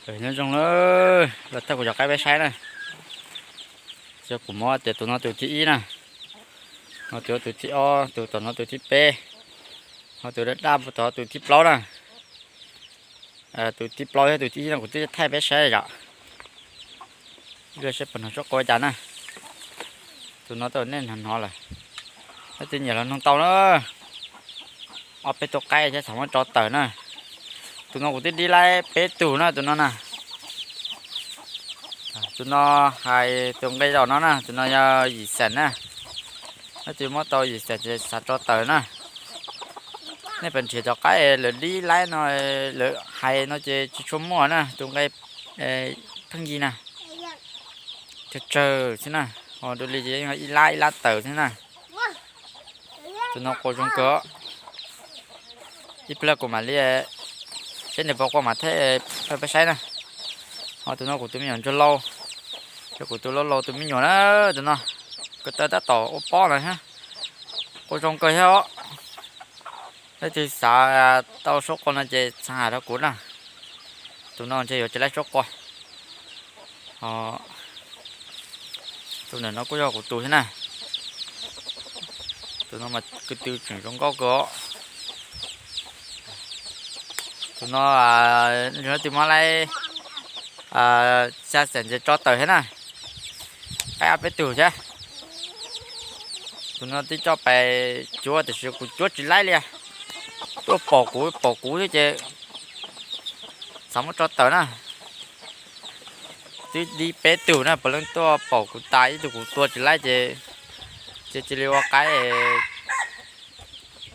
Nyob zoo na, los thawj kuv cov qaib peb saib na. Ces kuv muab tias tus no tus thib ib na, no tus tus thib ob, tus tom no tus thib peb, ho tus daj daj tom tus thib plaub na. Tus thib plaub thiab tus thib ib no kuv twb thaij peb saib yom. Ib pliag seb puas hnov suab qua cas na. Tus no tau nej hnov hnov lawm. Leej twg nyiam los noog tau na. Ob peb tug qaib thiab xav muab tso tawm na. Tus no kuv twb dib laib peb tug na tus no na. Tus no hais tus nqe zaum no na, tus no yog yim xees na. Leej twg muab tau yim xees ces xav tso tawm na. Nej pheej nrhiav cov qaib lawv dib laib no, lawv hais no ces tsis tshua muaj na, tus nqe pheej yig na. Tsawg tsawg xwb na, ho dua li ces yeej ib lab ib lab tawm xwb na. Tus no qua zoo kawg. Ib pliag kuv mam li, seb nws puas qua mam thaij peb saib na. Ho tus no kuv tus me nyuam ntsuag laus, ces kuv tus laus laus tus me nyuam na, tus no ko taw tab tom ua pob ntawd thiab. Qua zoo kawg thiab os. Leej twg xav tau suab qua no ces txhaj hais rau kuv na. Tus no ntshe yuav tsis laib suab qua. Tus ntawm no kuj yog kuv tus thiab na. Tus no mas ko taw tseem zoo nkauj kawg os. Tus no, leej twg muab laib xya xees ces tso tawm thiab na. Qaib ob peb tug thiab. Tus no twb coj pais cuab tiam sis kuv cuab tsis laib li. Tuaj pom kuv pom kuv thiab ces xav muab tso tawm na. Twb dib peb tug na, puav leej tuaj pom kuv tas ib tug kuv tua tsis laib ces, ces cia li ua qaib.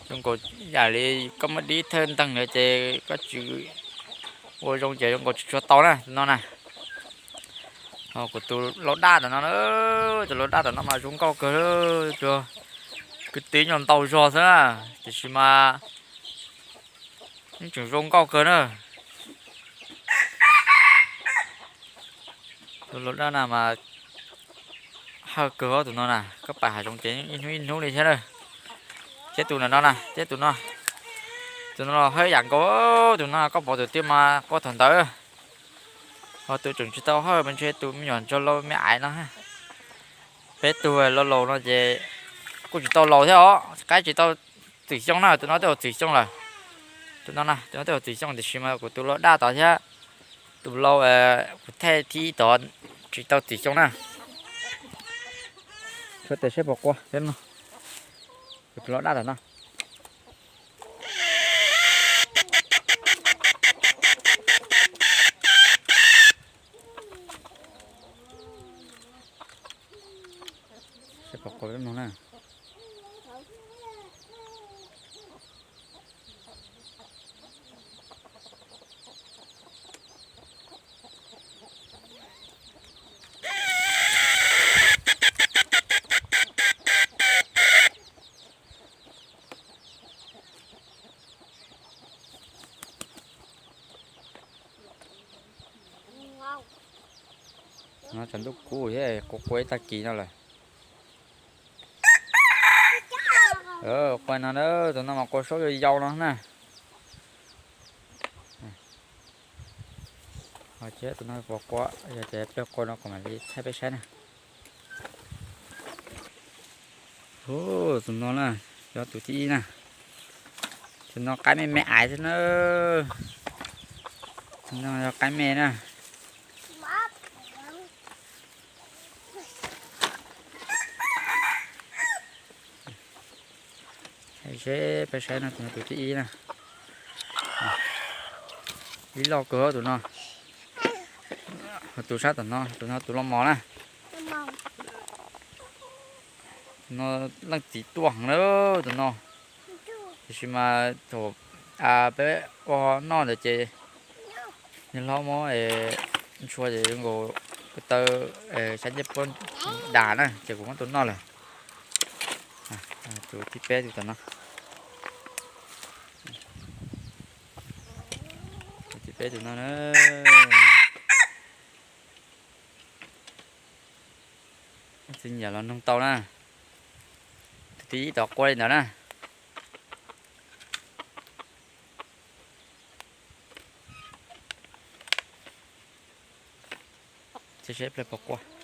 Zoo nkaus yam li koj muab dib thawj nteeg ntawd ces koj tsis ua zoo ces zoo nkaus tsis tshua tau na no na. Kuv tus laus daj tom no, tus laus daj tom no mas zoo nkauj kawg, tus kwv tij nyuag ntau zog xwb na, tiam sis mas yeej tseem zoo nkauj kawg na. Tus laus daj na mas hawj kawg tus no na, koj pais hav zoov ces ib hnub ib hnub li thiab na. Thiab tus no na, thiab tus no, tus no los hawj yam nkaus, tus no koj pom tus twg mas qua thaum ntawd. Ho tus tseem tsis tau hawj mas ntshe tus me nyuam ntsuag laus me aiv no. Peb tug laus laus no ces kuj tsis tau laus thiab os, qaib tsis tau txwm xyoo na, tus no twb txwm xyoo lawm. Tus no na, tus no twb txwm xyoo tiam sis mas kuv tus laus daj tod thiab tus laus kuv thaij thib ib tod tsis tau txwm xyoo na. Tshuav tes seb puas qua peb mloog. Kuv tus laus daj tom no. Seb puas qua peb mloog na. No tshav ntuj kub thiab, qua qua ib tag kis no lawm. Qua no na, tus no mas qua saub yau yau no na. Ho tus no puas qua, yog tias pliag qua no kuv mam li thaij peb saib na. Tus no na, yog tus thib ib na. Tus no qaib me me aiv xwb na. Tus no yog qaib me na. Seb peb saib no, tus no tus thib ib na. Ib loj kawg tus no. Ho tus sab tom no, tus no tus loj mos na. Tus no leej txiv tuaj heev na tus no. Tiam sis mas thaum peb ua noj ntawd ces niag hlob muab ntshua ces zoo nkaus ko taw xyab ncej puab das na ces kuv muab tua noj lawm. Tus thib peb tus tom no. Tus thib peb tus no na. Txiv nyiam los noog tau na. Tus thib ib tom qua li ntawd na. Seb plaws puas quaj.